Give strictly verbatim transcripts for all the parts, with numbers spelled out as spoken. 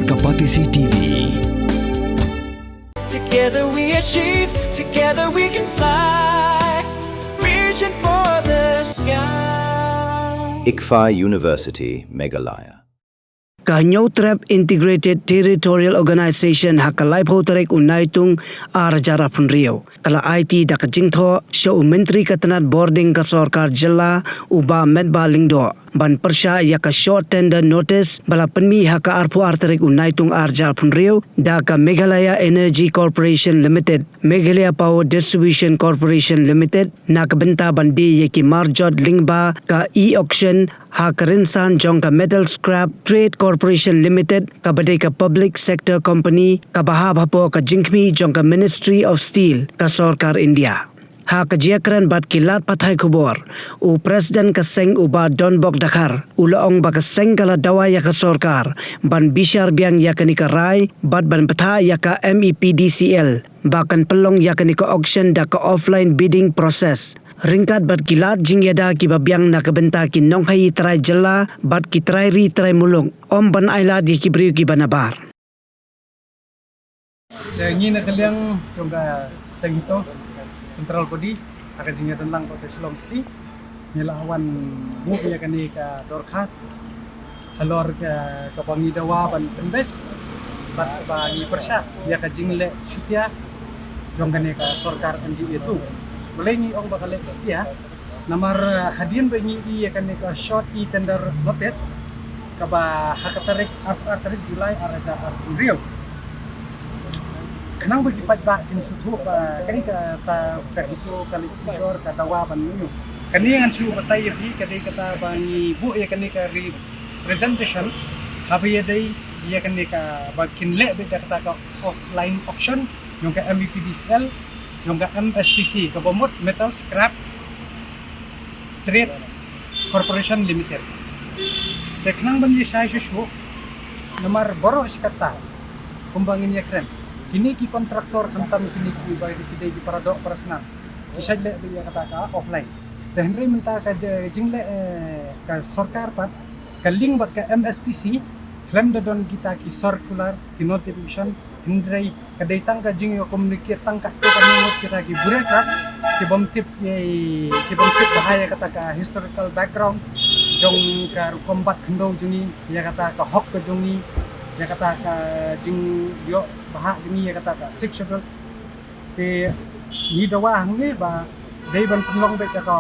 Ka Batesi T V. Together we achieve, together we can fly. Reaching for the sky. ICFAI University, Meghalaya. Ka Hynñiewtrep Integrated Territorial Organization ha ka laiphew tarik u Naitung ar hajar arphew hynriew ka la aiti da ka jingthoh sha u Myntri ka tnat bording ka sorkar jylla u Bah Metbah Lyngdoh ban pyrshah ïa ka short tender notice ba la pynmih ha ka arphew ar tarik u Naitung ar hajar arphew hynriew da ka Meghalaya Energy Corporation Limited, Meghalaya Power Distribution Corporation Limited, na ka bynta ban die ïa ki marjot lyngba ka e-auction ha ka rynsan jong ka Metal Scrap Trade Corporation Limited kaba dei ka public sector company kaba hap hapoh ka jingkhmih jong ka Ministry of Steel ka sorkar India. Ha ka jingïakren bad ki lad pathai khubor, u President ka seng u Bah Donbok Dkhar u la ong ba ka seng ka la dawa ïa ka sorkar ban bishar biang ïa kane ka rai bad ban bthah ïa ka MEPDCL ba kan pynlong ïa kane ka auction da ka offline bidding process. Ryngkat bad ki lad jingïada kiba biang na ka bynta ki nonghaei trai jylla bad ki trai ri trai muluk, ym ban ailad ïa ki briew kiba nabar. Te ngi na ka liang jong ka seng HITO, central body, ha ka jingïadonlang bad ka Shillong City, ngi la wan buh ïa kane ka dorkhas halor ka, kaba ngi dawa ban pynbeit bad kaba ngi pyrshah ïa ka jingleh shutia jong kane ka sorkar MDA two. Balei ngi ong ba ka leh shutia? Namar, eh, hadien ba ngi ïoh ïa kane ka short e-tender notice kaba ha ka tarik, ar, ar tarik July ar hajar arphew hynriew. Khnang ba ki paidbah kin sngewthuh ba kaei kata ka HITO ka leit pynjor ka dawa ban ïoh. Kane ngan shu batai ïa phi, ka dei kata ba ngi buh ïa kane ka representation haba ïadei ïa kane kaba kin leh beit da kata ka offline auction jong ka MEPDCL, jong ka MSTC, kaba mut Metal Scrap Trade Corporation Limited. Te khnang ban ïa shai shuh shuh, namar baroh shi katta, kumba ngin ïakren, kine ki kontraktor khamtam kine kiba ki dei ki paradoh parasnam, ki shait leh beit ïa kata ka offline. Te hynrei mynta ka ji-, jingleh, eh, ka sorkar pat ka link bad ka MSTC, khlem da don kita ki circular, ki notification, hynrei ka dei tang ka jingïa communicate tang katto katne ngut kita ki bureaucrat ki bym tip ïa, ki bym tip bha ïa kata ka historical background jong ka rukom bat khyndew jong ngi, ïa kata ka hok ka jong ngi, ïa kata ka jingïoh bha jong ngi ïa kata ka Sixth Schedule. Te ngi dawa hangne ba dei ban pynlong beit ïa ka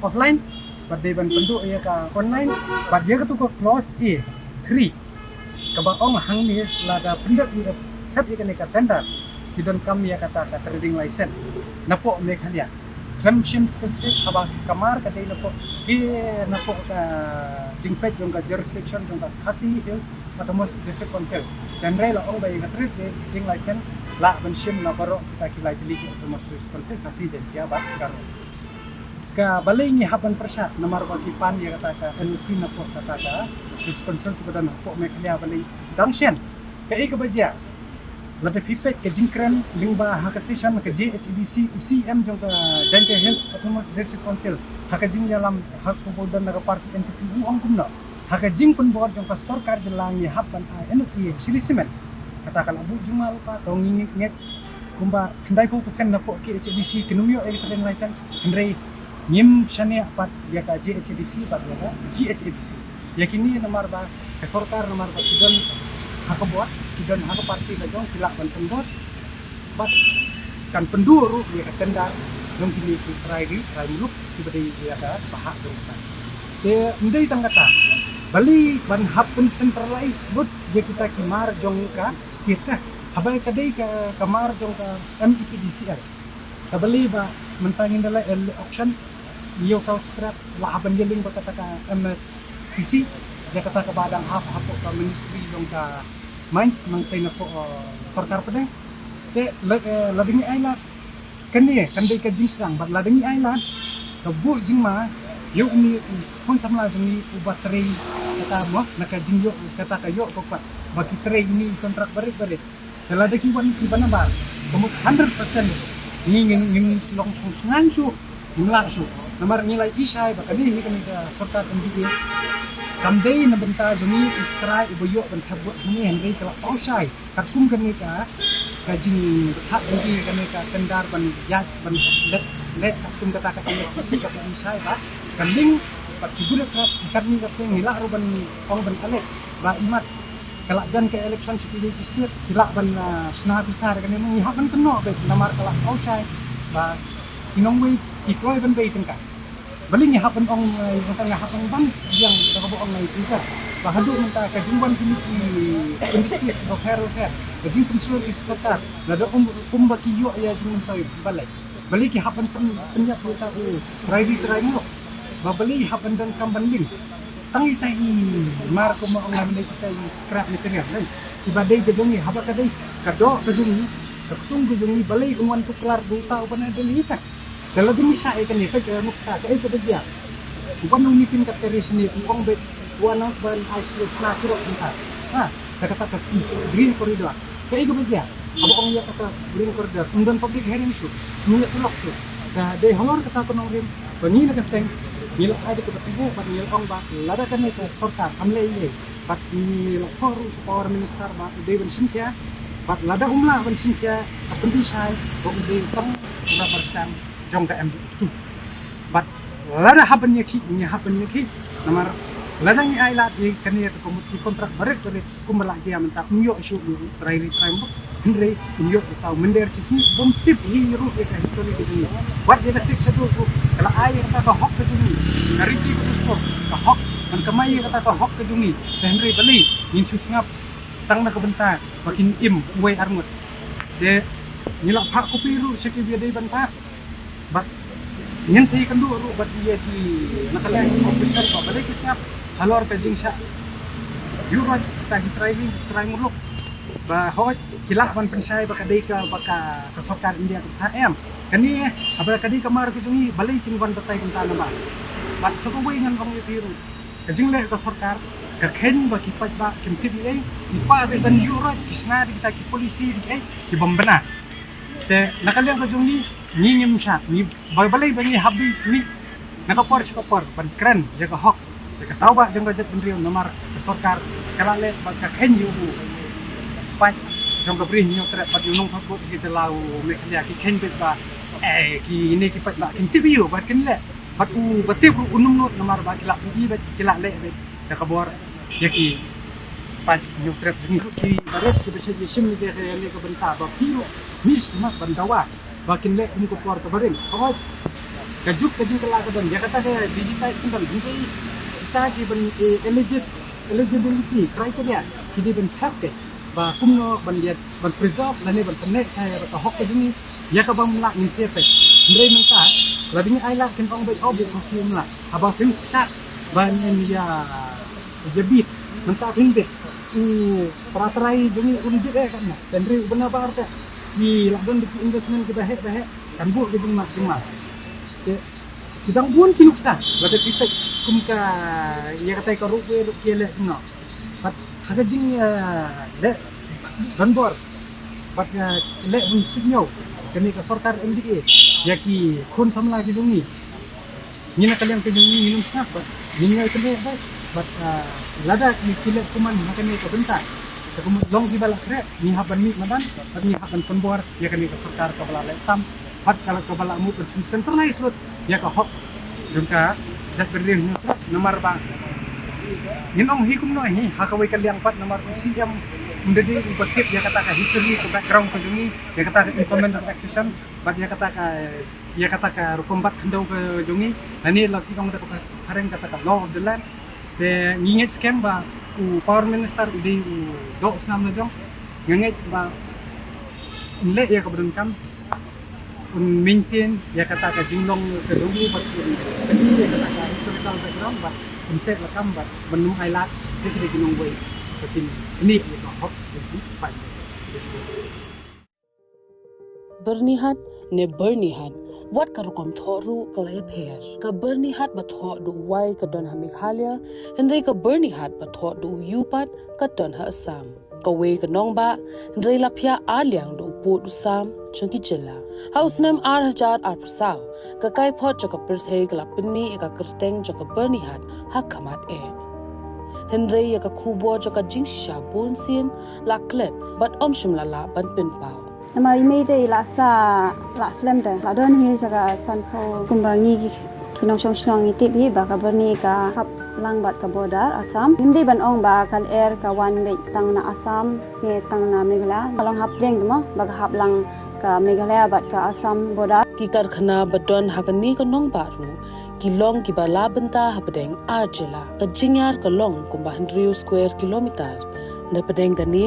offline bad dei ban pynduh ïa ka online bad ïa katu ka clause A three kaba ong hangne lada pyndep ïa, thep ïa kane ka tender ki donkam ïa kata ka trading license napoh Meghalaya. Khlem shim specific haba ka mar ka dei napoh, ki napoh ka jingpeit jong ka jurisdiction jong ka Khasi Hills Autonomous District Council. Hynrei la ong ba ïa ka trading license lah ban shim na baroh kita ki lai tylli ki Autonomous District Council, Khasi, Jaiñtia bad Garo. Ka balei ngi hap ban pyrshah, namar ba ki pan ïa kata ka NOC napoh kata ka District Council kiba don hapoh Meghalaya balei dang shen. Kaei kaba jia? Lada phi peit ka jingkren lyngba ha ka session ka JHADC, u CEM jong ka Jaiñtia Hills Autonomous District Council ha ka jingïalam ha kaba u don na ka party NPP u ong kumno? Ha ka jingpynbor jong ka sorkar jylla ngi hap ban ai NOC ïa ka Shree Cement. Kata ka la buh jingma lypa, to ngi ngeit, ngeit kumba khyndaiphew percent napoh KHADC kin ym ïoh ïa ka trading license. Hynrei ngim shaniah pat ïa ka JHADC bad ïa ka GHADC. Ïa kine namar ba ka sorkar namar ba ki don ha ka bor, ki don ha ka party la jong, ki lah ban pynbor bad kan pynduh ruh ïa ka tender jong kine ki trai ri trai muluk kiba dei ïa ka bahah jong ka. Te ym dei tang kata, balei ban hap pyn centralize lut ïa kita ki mar jong ka state ka, haba ka dei ka, ka mar jong ka MEPDCL. Ka balei ba mynta ngin da leh auction, ïa uta u scrap la hap ban ïalink bad kata ka MSTC, ïa kata kaba dang hap hapoh ka ministry jong ka mines, nangtei napoh, eh, sorkar pdeng. Te la, eh, lada ngi ailad, kane kan dei ka jingsdang, bad lada ngi ailad, ka buh jingma ïa une u khun samla jong ngi uba trei kata mo, na ka jingïoh kata ka ïoh ka kwah ba ki trei ine i kontrak barit barit. Te lada ki wan kiba nabar, ka mut hundred percent ngi ngin, ngin long sngewsynei shuh Ngim lah shuh. Namar ngi la ïohi shai ba kane hi kane ka sorkar M D A kam dei na bynta jong ngi u trai uba ïoh ban thep vote hangne, hynrei ka la paw shai. Katkum kane ka, ka jingbthah jong ngi, kane ka tender ban ïaid ban leh, leh katkum kata ka M S D C, ka ïohi shai ba ka link bad ki bureaucrats, katne katne ngi lah ruh ban ong ban allege ba imat ka la jan ka election sha kiwei ki state, ki lah ban, ah, shna pisa da kane, ngi hap ban kynnoh beit namar ka la paw shai ba ki nongwei ki kloi ban bei tyngka. Balei ngi hap ban ong, eh, kata nga hap ban ban biang da kaba ong ngi tyngka. Ba haduh mynta ka jingwan kine ki industries kiba pher bapher, ka jingpynshoi ki sorkar, lada um kumba ki ïoh ïa jingmyntoi, balei? Balei ki hap ban pyn, pynïap ïa uta u trai ri trai muluk? Ba balei hap ban donkam ban link? Tang ita i mar, kumba ong ngi, ita i scrap material, lei. Iba dei ka jong ngi, haba ka dei ka doh ka jong ngi, ka ktung ka jong ngi, balei un wan tuklar da uta uba na Delhi, ita? Te lada ngi shah ïa kane, peit ka nuksa, kaei kaba jia? U wan u meeting ka terrace ne, u ong beit u wan ban ai sna surok mynta. Ha, da kata ka green corridor. Kaei kaba jia? Haba ong ïa kata green corridor, ym don public hearing shuh, ym don surok shuh. Ka dei halor kata ka nongrim ba ngi na ka seng ngi la ai da kaba tyngeh bad ngi la ong ba lada kane ka sorkar kam leh ei ei, bad ngi la thoh ruh sha Power Minister ba u dei ban shim khia, bad lada um lah ban shim khia, ka pynbishar ba u dei tang u rubber stamp jong ka M D A tu. Bad lada hap ban ïakhih, ngi hap ban ïakhih. Namar lada ngi ai lad ïa kane ka kontrak barit barit kumba la jia mynta, um ïoh shuh u trai ri trai muluk. Hynrei um ïoh uta u mynder shisngi bym tip hi ruh ïa ka history ka jong ngi. Wat ïa ka Sixth Schedule ruh ka la ai ïa kata ka hok ka jong ngi, ka riti ka dustur, ka hok ban kamai ïa kata ka hok ka jong ngi. Te hynrei balei ngin shu sngap tang na ka bynta ba kin im uwei arngut? Te ngi la phah copy ruh sha kiba dei ban phah. Bad ngin sa ïakynduh ruh bad ïa ki na ka liang ki official ba balei ki sngap halor ka jingshah ïuh roit kita ki trai ri trai muluk. Ba hooid ki lah ban pynshai ba ka dei ka, ba ka, ka sorkar India ka bthah, em. Kane haba ka dei ka mar ka jong ngi, balei kin wan batai kumta namar? Bad sa kawei ngan ong ïa phi ruh, ka jingleh ka sorkar ka kheiñ ba ki paidbah kim tip ei ei, ki kwah ban ïuh roit, ki shna da kita ki policy da kiei ki bym bna. Te na ka liang ka jong ngi, ngi ngim shah, ngi ba balei ba ngi hap mih na ka por sha ka por ban kren ïa ka hok, ïa ka daw ba jong ka jaitbynriew, namar ka sorkar ka la leh ba ka kheiñ ïa u paid jong ka Bri Hynñiewtrep bad u nongthoh vote ka jylla u Meghalaya, ki kheiñ beit ba, eh, kine ki paidbah kin tip ïa u bad kin leh. Bad u ba tip ruh un ym nud namar ba ki la pynïaid beit, ki la leh beit da ka bor ïa ki paid Hynñiewtrep jong ngi. Ki barit kiba shait ïashim ïa kane ka bynta ba phi ruh mih sha khmat ban dawa ba kin leh kum ka por kaba rim. Hooid, ka juk ka jingkylla ka don, ïa kata ka digitize ka don, hynrei kita ki ban, eh, eligib-, eligibility criteria ki dei ban thep, ka ba kumno ban ïa, ban preserve lane ban pynneh sha ïa ka hok ka jong ngi, ïa ka bym lah ngin shim beit. Hynrei mynta lada ngi ai lad kin ong beit, oh, beit Khasi ym lah. Haba phin shah ban ïa, ïa bit, mynta phin bit, u para trai jong ngi un bit eh katno? Hynrei u bna bar te ki la don da ki investment kiba heh ba heh, kan buh ka jingmad jingmad. Te ki dang bun ki nuksa, lada phi peit kum ka, ïa katai ka ropeway ruh ki leh kumno. Bad ha ka jing, eh, leh donbor bad, eh, leh ban suidñiew kane ka sorkar M D A ïa ki khun samla ki jong ngi, ngi na ka liang ka jong ngi ngin ym sngap bad ngin ïai kynduh bad, bad, eh, lada ki, ki leh kuman ha kane ka bynta, ka kum long kiba la khreh, ngi hap ban mih madan bad ngi hap ban pynbor ïa kane ka sorkar kaba la leh tam bad ka la, kaba la mut ban centralize lut ïa ka hok jong ka jaitbynriew Hynñiewtrep. Namar ba ngin ong hi kumno hi, ha kawei ka liang pat namar u C M um da dei uba tip ïa kata ka history, ka background ka jong ngi, ïa kata ka instrument of accession bad ïa kata ka, ïa kata ka rukom bat khyndew ka jong ngi. Lane la ki ong da ka phareng kata ka law of the land. Te ngi ngeit skhem ba u Power Minister u dei u doh snam la jong. Nga ngeit ba un leh ïa kaba donkam, un maintain ïa kata ka jinglong ka jong u bad un kynmaw ïa kata ka historical background bad un teh lakam bad ban ym ai lad ïa ki, ïa ki nongwei ba kin knieh ïa ka hok jong ki paid. Byrnihat ne Byrnihat, Wat ka rukom thoh ruh ka la ïapher. Ka Byrnihat ba thoh da u wai ka don ha Meghalaya, hynrei ka Byrnihat ba thoh da u ïu pat ka don ha Assam. Kawei ka nongbah, hynrei la phiah arliang da u pud u sam jong ki jylla. Ha u snem ar hajar arphew saw, ka kaiphod jong ka pyrthei ka la pynmih ïa ka kyrteng jong ka Byrnihat ha khmat eh. Hynrei ïa ka khubor jong ka jingshisha bunsien la klet bad ym shym la lah ban pynpaw. Namar i mei te i la sah, la slem te. La don hi sha ka sanphew, kumba ngi ki, ki nongshong shnong ngi tip hi ba ka Byrni ka hap lang bad ka border Assam. Ngim dei ban ong ba ka lyer ka wan beit tang na Assam ne tang na Meghalaya. Ka long hapdeng te mo ba ka hap lang ka Meghalaya bad ka Assam border. Ki karkhana ba don ha kane ka nongbah ruh ki long kiba la bynta hapdeng ar jylla. Ka jingïar ka long kumba hynriew square kilometer. Napdeng kane,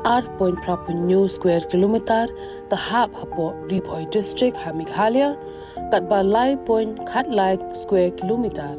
ar point phra phew hynñiew square kilometer ka hap hapoh Ri Bhoi District ha Meghalaya, katba lai point khatlai square kilometer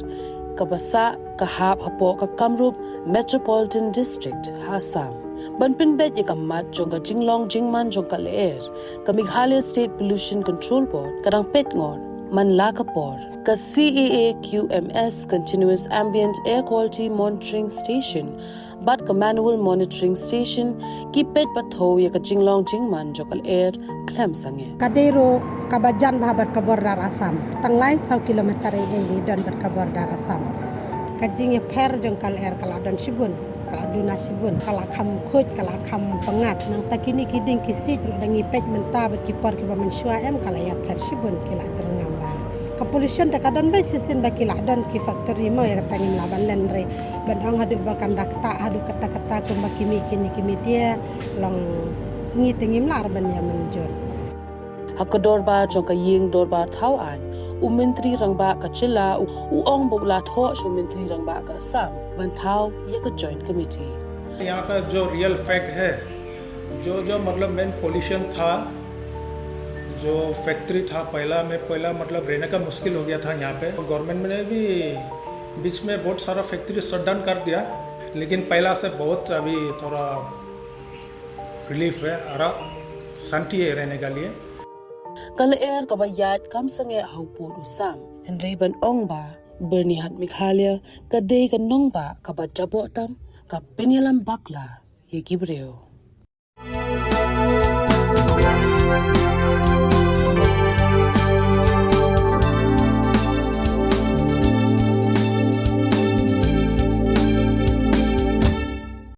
kaba sah ka hap hapoh ka Kamrup Metropolitan District ha Assam. Ban pynbeit ïa ka mat jong ka jinglong jingman jong ka lyer, ka Meghalaya State Pollution Control Board ka dang peit ngor man la ka por. Ka C A A Q M S, Continuous Ambient Air Quality Monitoring Station bad ka Manual Monitoring Station ki peit pathew ïa ka jinglong jingman jong ka lyer khlem sangeh. Ka dei ruh kaba jan bha bad ka border Assam. Tang lai saw kilometer ei ei ngi don bad ka border Assam. Ka jingïapher jong ka lyer ka la don shibun, ka la duna shibun, ka la kham khuid, ka la kham pyngngad. Nangta kine ki dieng ki siej ruh da ngi peit mynta bad ki por kiba mynshuwa em ka la ïapher shibun, ki la jyrngam bha. Ka pollution te ka don beit shisien ba ki la don ki factory mo, ïa kata ngim lah ban len re ban ong haduh ba kan da ktah haduh katta katta kumba ki mih kine ki media, long ngi te ngim lah re ban ïa mynjur. Ha ka dorbar jong ka ïing dorbar thaw aiñ, u Myntri Rangbah ka jylla u, u ong ba u la thoh sha u Myntri Rangbah ka Assam ban thaw ïa ka Joint Committee. यहाँ का जो रियल फैक्ट है, जो जो मतलब मेन पोल्यूशन था, जो फैक्ट्री था पहला में, पहला मतलब रहने का मुश्किल हो गया था यहाँ पे। गवर्नमेंट ने भी बीच में बहुत सारा फैक्ट्री शट डाउन कर दिया, लेकिन पहला से बहुत अभी थोड़ा रिलीफ है, आराम, शांति है रहने के लिए। Ka lyer kaba ïaid kam sangeh ha u pud u sam, hynrei ban ong ba Byrnihat Meghalaya ka dei ka nongbah kaba jaboh tam, ka pynïalam bakla ïa ki briew.